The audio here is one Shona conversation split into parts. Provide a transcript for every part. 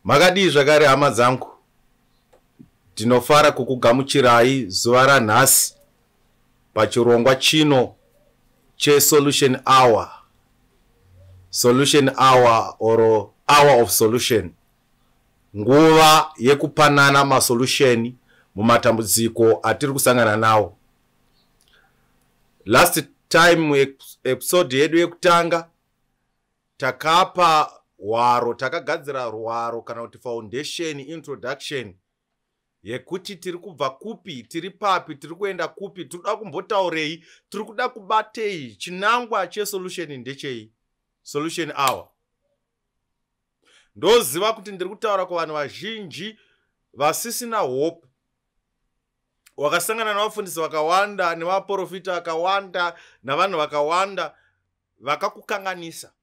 Makadii zvakare hama dzangu? Ndinofara kukugamuchirai zuva ranhasi pachirongwa chino cheSolution Hour. Solution Hour or Hour of Solution. Nguva yekupanana masolution mumatambudziko atiri kusangana nawo. Last time episode yedu yekutanga takapa hwaro, takagadzira rwaro kana kuti foundation introduction yekuti tiri kubva kupi, tiri papi, tiri kuenda kupi, tiri kuda kumbotaurei, tiri kuda kubatei, chinangwa chesolution ndechei, Solution Hour. Ndoziva kuti ndiri kutaura kuvanhu vazhinji vasisina hope, wakasangana nevafundisi vakawanda nevaprofita vakawanda navanhu vakawanda vakakukanganisa.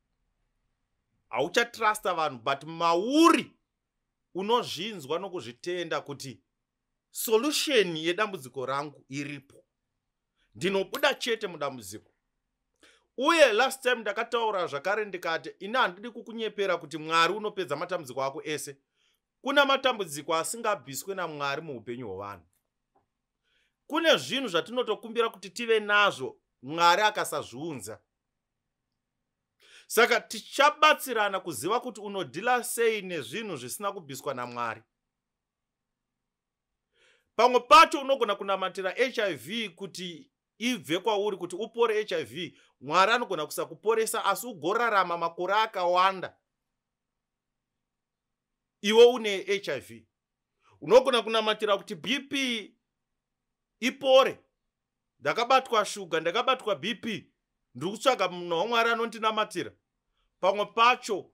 Hauchatrusta vanhu, but mauri unozvinzwa nokuzvitenda kuti solution yedambudziko rangu iripo, ndinobuda chete mudambudziko. Uye last time ndakataura zvakare ndikati ini handidi kukunyepera kuti Mwari unopedza matambudziko ako ese. Kuna matambudziko asingabviswe naMwari muupenyu hwevanhu. Kune zvinhu zvatinotokumbira kuti tive nazvo, Mwari akasazviunza. Saka tichabatsirana kuziva kuti unodhila sei nezvinhu zvisina kubviswa naMwari. Pamwe pacho unogona kunamatira HIV kuti ibve kwauri, kuti upore HIV. Mwari anogona kusakuporesa, asi ugorarama makore akawanda iwe une HIV. Unogona kunamatira kuti BP ipore. Ndakabatwa shuga, ndakabatwa BP, ndiri kutsvaga munhu waMwari anondinamatira. Pamwe pacho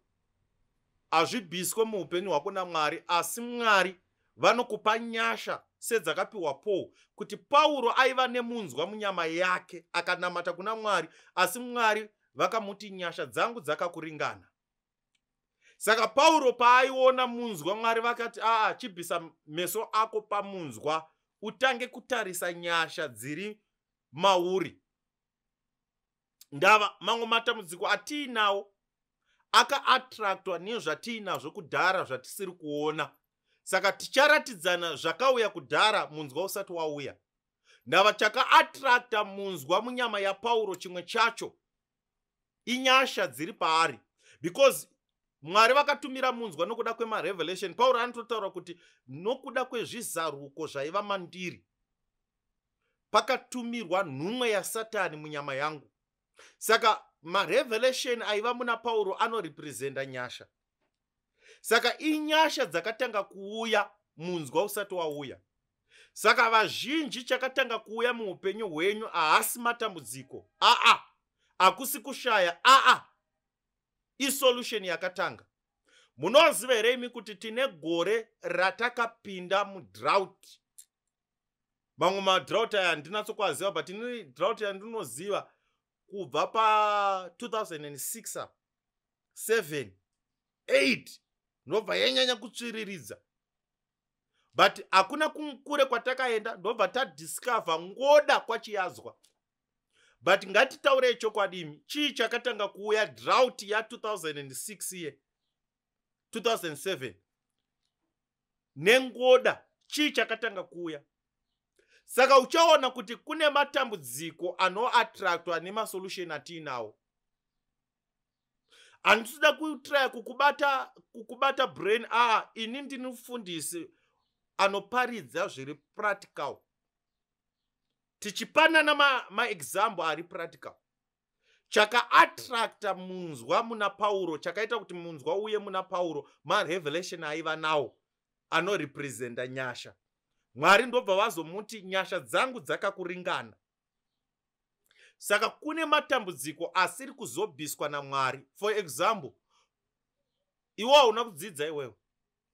hazvibviswe muupenyu hwako naMwari, asi Mwari vanokupa nyasha sedzakapiwa Paul, kuti Pauro aiva nemunzwa munyama yake, akanamata kuna Mwari, asi Mwari vakamuti, "Nyasha dzangu dzakakuringana." Saka Pauro paaiona munzwa, Mwari vakati, "Aa, chibvisa meso ako pamunzwa, utange kutarisa nyasha dziri mauri." Ndava mamwe matambudziko atiinawo akaattractwa nezvatiinazvo kudhara zvatisiri kuona. Saka ticharatidzana zvakauya kudhara munzwa usati wauya. Ndava chakaattracta munzwa munyama yaPauro, chimwe chacho inyasha dziri paari, because Mwari vakatumira munzwa nokuda kwemarevelation. Pauro anototaura kuti nokuda kwezvizaruko zvaiva mandiri, pakatumirwa nhumwe yaSatani munyama yangu. Saka marevelation aiva muna Pauro anorepresenta nyasha. Saka inyasha dzakatanga kuuya munzwa usati wauya. Saka vazhinji, chakatanga kuuya muupenyu hwenyu haasi matambudziko, aa, hakusi kushaya, aa, isolution yakatanga. Munoziva here imi kuti tine gore ratakapinda mudrought? Mamwe madrought aya handinatsokuaziva, but ini drought yandinoziva kubva pa2006, 7, 8, ndobva yanyanya kutsviriridza, but hakuna kure kwatakaenda, ndobva tadiscover ngoda kwachiyazwa. But ngatitaurei chokwadi imi, chii chakatanga kuuya drought ya2006 ye 2007 nengoda? Chii chakatanga kuuya? Saka uchaona kuti kune matambudziko anoattractwa nemasolution atiinawo. Handisida kutraya kukubata brain. Aa, ini ndini mufundisi anoparidza zviri practical, tichipanana maexample ari practical. Chakaattracta munzwa muna Pauro, chakaita kuti munzwa uye muna Pauro, marevelation aiva nawo anorepresenta nyasha. Mwari ndobva vazomuti, "Nyasha dzangu dzakakuringana." Saka kune matambudziko asiri kuzobviswa naMwari. For example, iwe hauna kudzidza, iwewe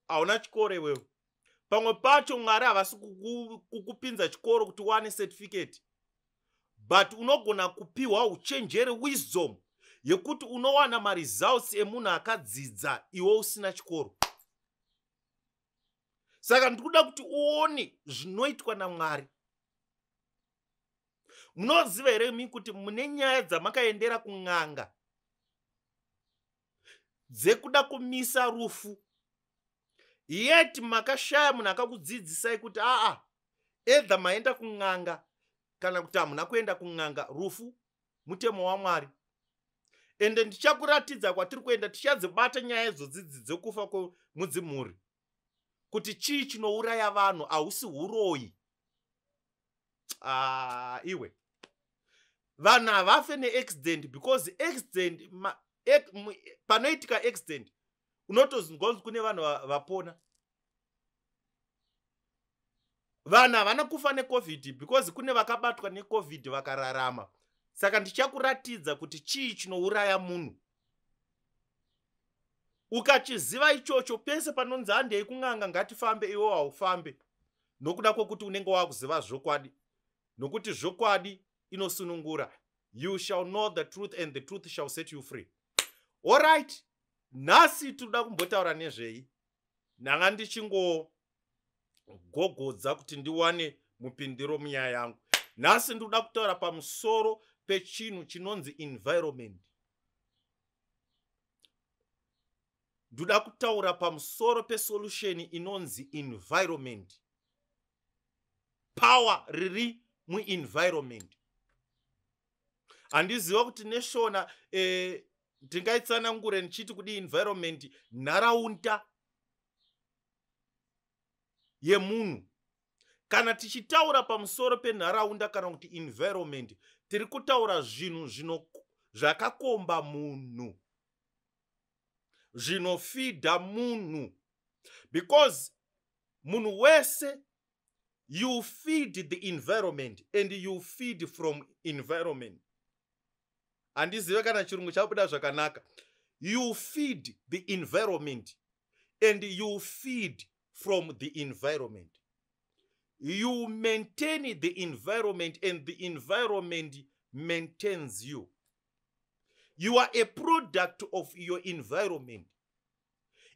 hauna chikoro iwewe. Pamwe pacho Mwari havasi kukupinza chikoro kuti uwane certificate, but unogona kupiwa uchenjeri, wisdom yekuti unowana maresults emunhu akadzidza iwe usina chikoro. Saka ndikuda kuti uone zvinoitwa naMwari. Munoziva here mi kuti mune nyaya dzamakaendera kun'anga dzekuda kumisa rufu? Yet makashaya munhu akakudzidzisai kuti aa, either maenda kun'anga kana kuti hamuna kuenda kun'anga, rufu mutemo waMwari. Ende ndichakuratidza kwatiri kuenda, tichadzibata nyaya idzodzidzi dzekufa kwemudzimhuri, kuti chii chinouraya vanhu. Hausi uroyi. Ah, iwe, vanhu havafe neaccident, because accident, panoitika accident unotozinzwa kunzi kune vanhu vapona. Vanhu havana kufa neCOVID because kune vakabatwa neCOVID vakararama. Saka ndichakuratidza kuti chii chinouraya munhu. Ukachiziva ichocho, pese panonzi handei kun'anga, ngatifambe, iwe haufambe, nokuda kwokuti unenge wakuziva zvokwadi, nokuti zvokwadi inosunungura. You shall know the truth and the truth shall set you free. Alright, nhasi tinoda kumbotaura nezvei? Ndanga ndichingogogodza kuti ndiwane mupindiro munyaya yangu. Nhasi ndinoda kutaura pamusoro pechinhu chinonzi environment. Ndoda kutaura pamusoro pesolution inonzi environment, power riri muenvironment. Handiziva kuti neShona ndingaitsanangure ndichiti kudi. Environment, nharaunda yemunhu. Kana tichitaura pamusoro penharaunda kana kuti environment, tiri kutaura zvinhu zvino zvakakomba munhu, zvinofidha munhu, because munhu wese, you feed the environment and you feed from environment. Handizive kana chirungu chabuda zvakanaka. You feed the environment and you feed from the environment. You maintain the environment and the environment maintains you. You are a product of your environment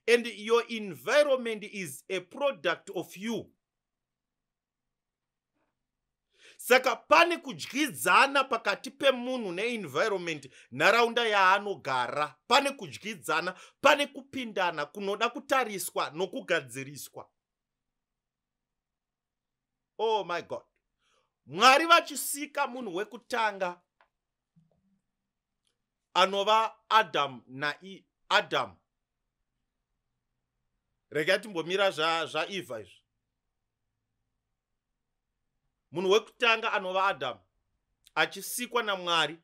and your environment is a product of you. Saka pane kudyidzana pakati pemunhu neenvironment, nharaunda yaanogara. Pane kudyidzana, pane kupindana kunoda kutariswa nokugadziriswa. Oh my God! Mwari vachisika munhu wekutanga anova Adamu naAdamu, regai timbomira zvaEvha izvi. Munhu wekutanga anova Adhamu achisikwa naMwari,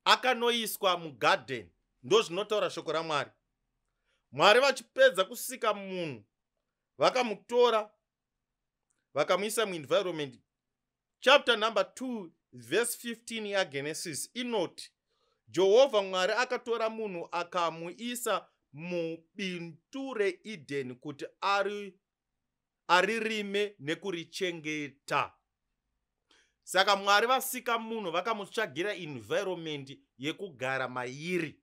akanoiswa mugadheni. Ndo zvinotaura shoko raMwari. Mwari vachipedza kusika munhu, vakamutora vakamuisa muenvironment. Chapter number 2 verse 15 yaGenesis inoti, "Jehovha Mwari akatora munhu akamuisa mubindu reEdheni kuti ari aririme nekurichengeta." Saka Mwari vasika munhu, vakamutsvagira environment yekugara mairi,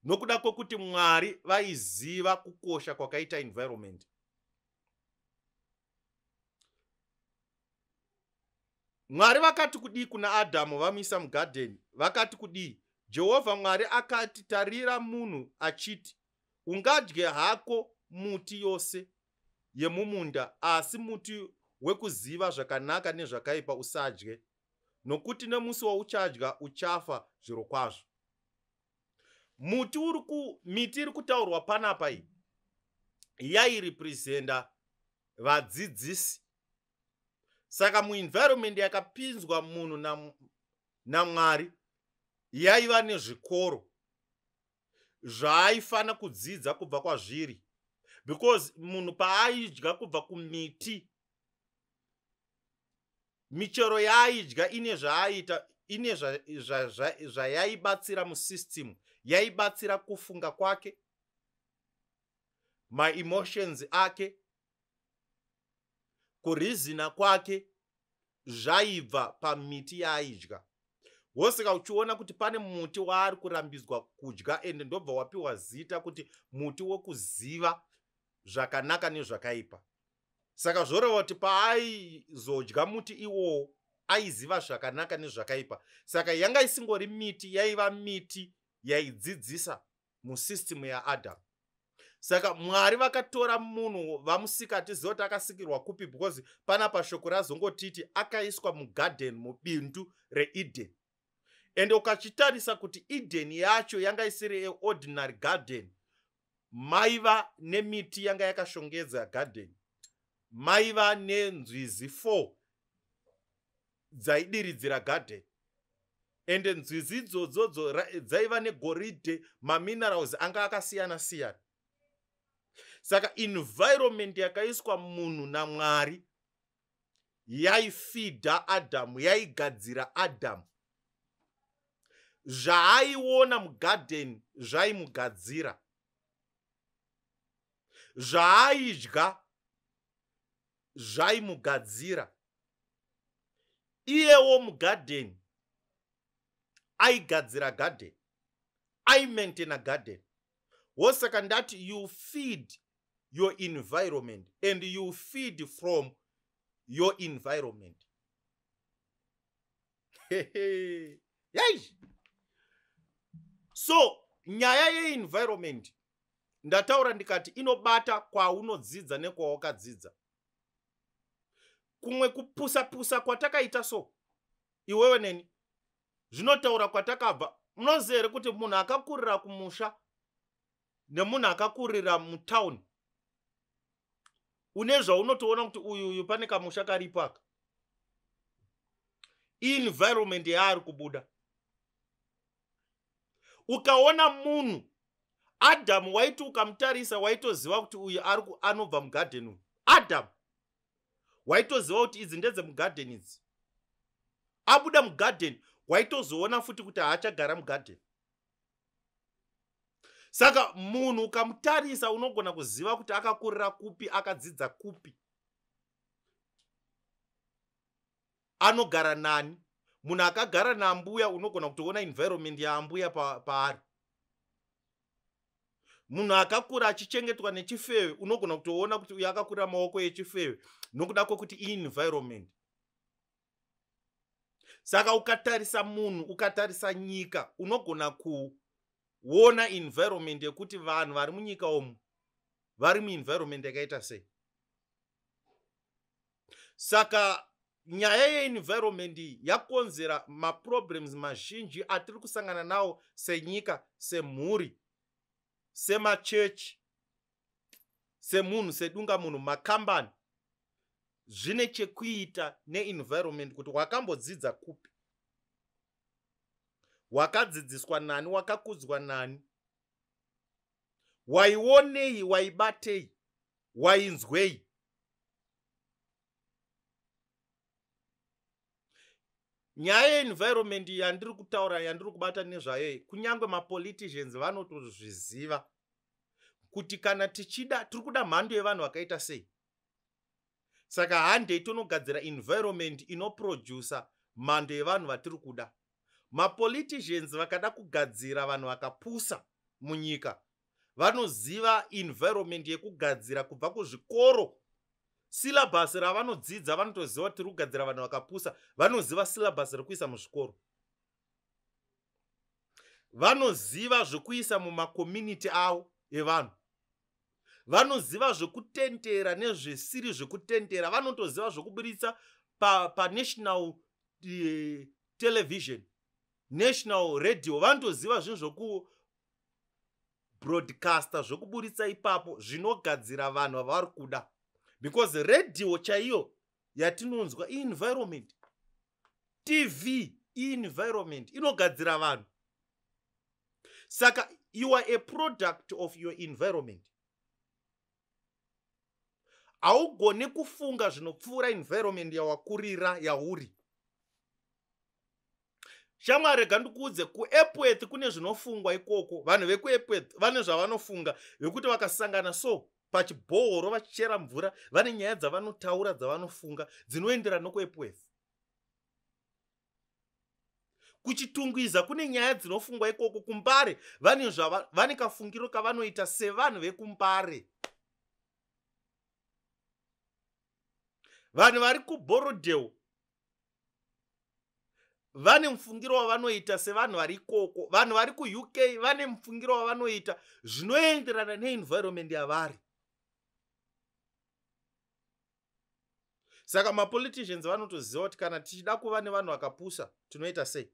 nokuda kwokuti Mwari vaiziva kukosha kwakaita environment. Mwari vakati kudii kuna Adhamu vamuisa mugadheni? Vakati kudii? Jehovha Mwari akati, tarira munhu achiti, "Ungadye hako muti yose yemumunda, asi muti wekuziva zvakanaka nezvakaipa usadye, nokuti nemusi wauchadya uchafa zviro kwazvo." Muti uri ku miti iri kutaurwa panapa iyi yairepresenta vadzidzisi. Saka muenvironment yakapinzwa munhu naMwari yaiva nezvikoro zvaaifana kudzidza kubva kwazviri, because munhu paaidya kubva kumiti, michero yaaidya ine zvaaita, ine zvayaibatsira musystem. Yaibatsira kufunga kwake, maemotions ake, kureasona kwake, zvaibva pamiti yaaidya. Wosaka uchiona kuti pane muti waari kurambidzwa kudya, ende ndobva wapiwa zita kuti muti wekuziva zvakanaka nezvakaipa. Saka zvoreva kuti paaizodya muti iwowo aiziva zvakanaka nezvakaipa. Saka yanga isingori miti, yaiva miti yaidzidzisa musystem yaAdhamu. Saka Mwari vakatora munhu vamusika, atiziva kuti akasikirwa kupi, because panapa shoko razongotiti akaiswa mugadheni, mubindu reEden. Ende ukachitarisa kuti Eden yacho yanga isiri eordinary garden, maiva nemiti yanga yakashongedza garden, maiva nenzwizi 4 dzaidiridzira garden, ende nzwizi idzodzodzo dzaiva negoridhe, maminerals anga akasiyana siyana. Saka environment yakaiswa munhu naMwari yaifidha Adhamu, yaigadzira Adhamu. Zvaaiona mugadheni zvaimugadzira, zvaaidya zvaimugadzira. Iyewo mugadheni aigadzira gadheni, aimaintaina gadheni. Wosaka ndati you feed your environment and you feed from your environment. Yai, so nyaya yeenvironment ndataura ndikati inobata kwaunodzidza nekwawakadzidza. Kumwe kupusa-pusa kwatakaita, so iwewe neni zvinotaura kwatakabva. Munoziva here kuti munhu akakurira kumusha nemunhu akakurira mutauni, une zvaunotoona kuti uyu uyu pane kamusha karipo aka, environment yaari kubuda. Ukaona munhu Adhamu, waiti ukamutarisa waitoziva kuti uyu anobva mugadheni uyu. Adhamu waitoziva kuti idzi ndedzemugadheni idzi. Abuda mugadheni, waitozoona futi kuti haachagara mugadheni. Saka munhu ukamutarisa unogona kuziva kuti akakurira kupi, akadzidza kupi, anogara nani. Munhu akagara naambuya, unogona kutoona environment yaambuya paari. Munhu akakura achichengetwa nechifeve, unogona kutoona kuti uyu akakurira maoko echifeve, nokuda kwekuti ienvironment. Saka ukatarisa munhu, ukatarisa nyika, unogona kuona environment yekuti vanhu vari munyika umu vari muenvironment yakaita sei. Saka nyaya yeenvironment yakonzera maproblems mazhinji atiri kusangana nawo senyika, semhuri, semachechi, semunhu, sedunga munhu, makambani. Zvine chekuita neenvironment, kuti wakambodzidza kupi, wakadzidziswa nani, wakakudzwa nani, waionei, waibatei, wainzwei. Nyaya yeenvironment yandiri kutaura, yandiri kubata nezvayo, kunyange mapoliticians vanotozviziva kuti kana tichida, tiri kuda mhando yevanhu vakaita sei. Saka handei tonogadzira environment inoprodusa mhando yevanhu vatiri kuda. Mapoliticians vakada kugadzira vanhu vakapusa munyika, vanoziva environment yekugadzira kubva kuzvikoro. Syllabus ravanodzidza, vanotoziva kuti tiri kugadzira vanhu vakapusa. Vanoziva syllabus rekuisa muzvikoro, vanoziva zvekuisa mumacommunity avo evanhu, vanoziva zvekutendera nezvisiri zvekutendera, vanotoziva zvekuburitsa panational television, national radio. Vanotoziva zvinhu zvekubroadcasta, zvekuburitsa ipapo zvinogadzira vanhu vavari kuda, because radio chaiyo yatinonzwa ienvironment, TV ienvironment inogadzira vanhu. Saka you are a product of your environment. Haugoni kufunga zvinopfuura environment yawakurira, yauri. Shamwari, rega ndikuudze, kuEpworth kune zvinofungwa ikoko. Vanhu vekuEpworth vane zvavanofunga, vekuti vakasangana so pachibhohoro vachichera mvura, vane nyaya dzavanotaura, dzavanofunga, dzinoenderana nokuEpworth. KuChitungwiza kune nyaya dzinofungwa ikoko. KuMbare vane vane kafungiro kavanoita sevanhu vekuMbare. Vanhu vari kuBorrowdale. Vane mufungiro wavanoita sevanhu vari ikoko. Vanhu vari kuUK vane mufungiro wavanoita zvinoenderana neenvironment yavari. Saka mapoliticians vanotoziva kuti kana tichida kuva nevanhu vakapusa tinoita sei.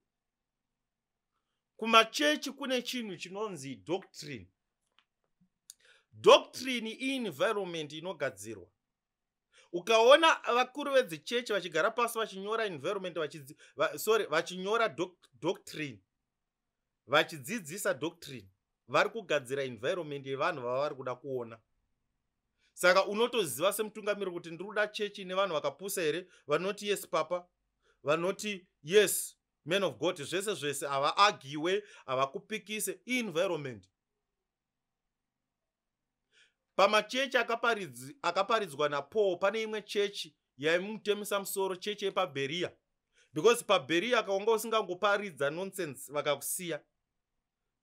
Kumachechi kune chinhu chinonzi doctrine. Doctrine ienvironment inogadzirwa. Ukaona vakuru vedzichechi vachigara pasi vachinyora environment, vachinyora doctrine, vachidzidzisa doctrine, vari kugadzira environment yevanhu vavari kuda kuona. Saka unotoziva semutungamiri kuti ndiri kuda chechi nevanhu vakapusa here, vanoti yes papa, vanoti yes man of God, zvese zvese, havaagiwe, havakupikise. Environment. Pamachechi akaparidzwa naPaul, pane imwe chechi yaimutemesa musoro, chechi yepaBeria. Because paBeria kawanga usingangoparidza nonsense vakakusiya.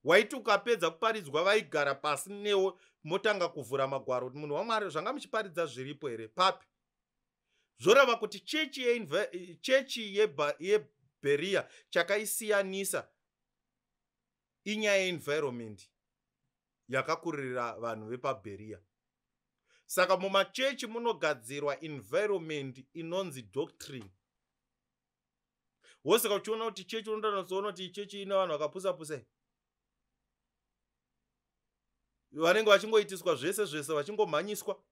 Waiti ukapedza kuparidzwa vaigara pasi newe motanga kuvhura magwaro kuti munhu waMwari zvanga muchiparidza zviripo here papi. Zvoreva kuti chechi yeBeria chakaisiyanisa inyaya yeenvironment yakakurira vanhu vepaBeria. Saka mumachechi munogadzirwa environment inonzi doctrine. Wosaka uchiona kuti chechi unotoona kuti chechi ine vanhu vakapusa pusa, vanenge vachingoitiswa zvese zvese, vachingomhanyiswa.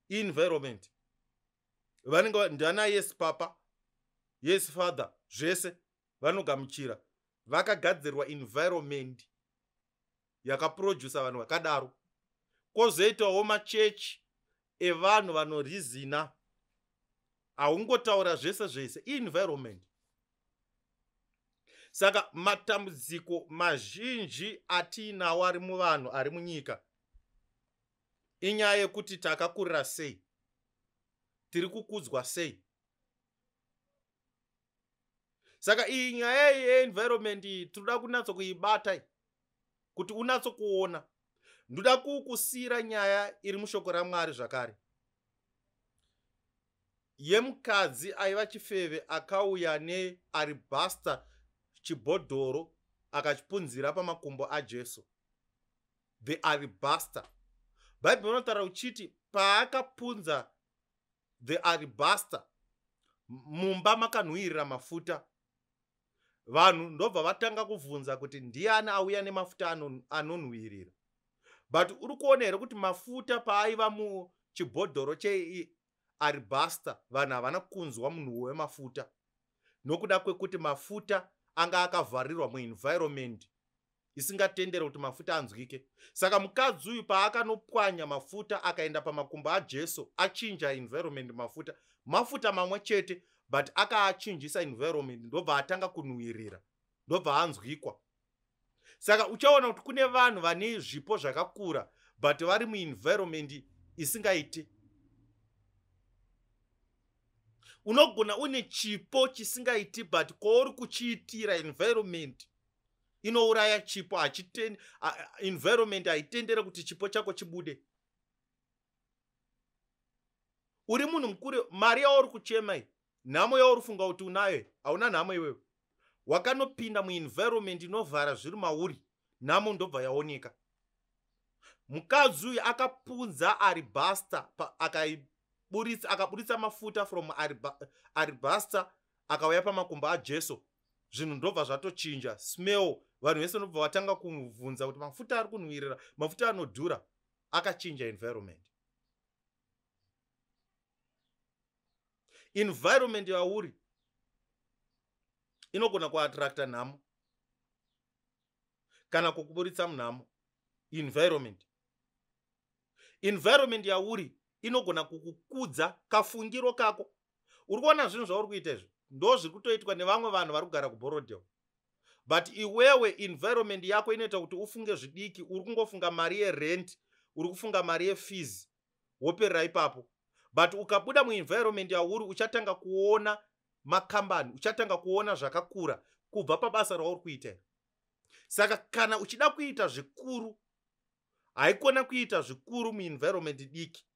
Environment. Vanenge ndana yes papa, yes father, zvese vanogamuchira. Vakagadzirwa environment yakaprodusa vanhu vakadaro. Kwozoitawo machechi evanhu vanorizina, haungotaura zvese zvese, environment. Saka matambudziko mazhinji atiinawo ari muvanhu ari munyika inyaya yekuti takakurira sei, tiri kukudzwa sei. Saka iyi nyaya yeenvironment iyi tinoda kunatso kuibata kuti unatso kuona. Ndoda kukusiyira nyaya iri mushoko raMwari zvakare yemukadzi aiva chifeve akauya nearibhasta chibhodhoro akachipunzira pamakumbo aJesu. The aribhasta. Bhaibheri rinotaura uchiti paakapunza the aribhasta mumba makanhuhirira mafuta. Vanhu ndobva vatanga kuvhunza kuti ndiani auya nemafuta anonhuhirira. But uri kuona here kuti mafuta paaiva muchibhodhoro chearibhasta vanhu havana kunzwa munhuwo wemafuta, nokuda kwekuti mafuta anga akavharirwa muenvironment isingatendere kuti mafuta anzwike. Saka mukadzi uyu paakanopwanya mafuta akaenda pamakumbo aJesu, achinja environment mafuta, mafuta mamwe chete, but akaachinjisa environment, ndobva atanga kunhuhirira, ndobva anzwikwa. Saka uchaona kuti kune vanhu vane zvipo zvakakura but vari muenvironment isingaiti. Unogona une chipo chisingaiti but kwauri kuchiitira environment inouraya chipo. Environment haitendere kuti chipo chako chibude. Uri munhu mukuru, mari yauri kuchema iyi, nhamo yauri kufunga kuti unayo, hauna nhamo iwewe. Wakanopinda muenvironment inovhara zviri mauri, nhamo ndobva yaoneka. Mukadzi uyu akapunza aribhasta, akaburitsa mafuta from aribhasta akauya pamakumbo aJesu. Zvinhu ndobva zvatochinja smell. Vanhu vese ndobva vatanga kuvhunza kuti mafuta ari kunhuhirira, mafuta anodhura. Akachinja environment. Environment yauri inogona kuattracta nhamo kana kukuburitsa munhamo. Environment. Environment yauri inogona kukukudza kafungiro kako. Uri kuona zvinhu zvauri kuita izvi ndo zviri kutoitwa nevamwe vanhu vari kugara kuBorodale. But iwewe environment yako inoita kuti ufunge zvidiki. Uri kungofunga mari yerent, uri kufunga mari yefees, woperera ipapo. But ukabuda muenvironment yauri uchatanga kuona makambani, uchatanga kuona zvakakura kubva pabasa rauri kuita. Saka kana uchida kuita zvikuru, haikona kuita zvikuru muenvironment diki.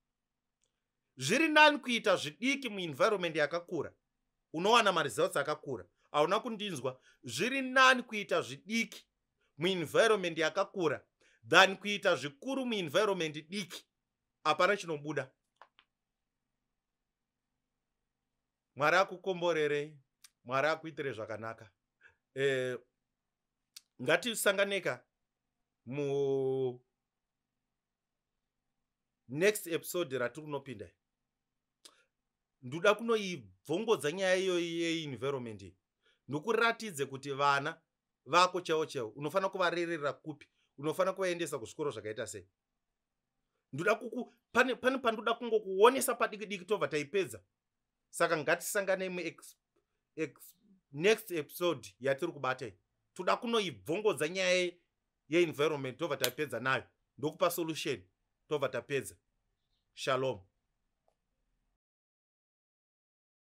Zviri nani kuita zvidiki muenvironment yakakura, unowana maresults akakura. Hauna kundinzwa. Zviri nani kuita zvidiki muenvironment yakakura than kuita zvikuru muenvironment diki. Hapana chinobuda. Mwari akukomborere, Mwari akuitire zvakanaka. Ngatisanganeka mu next episode ratiri kunopinda. Ndoda kunoibvongodza nyaya iyoyi yeenvironment iyi, ndokuratidze kuti vana vako chaivo chaivo unofanira kuvarerera kupi, unofanira kuvaendesa kuzvikoro zvakaita sei. Ndoda kuku pane pane pandoda kungokuonesa padiki diki tobva taipedza. Saka ngatisanganei mu next episode yatiri kubata iyi. Toda kunoibvongodza nyaya yeenvironment tobva tapedza nayo, ndokupa solution tobva tapedza. Shalom.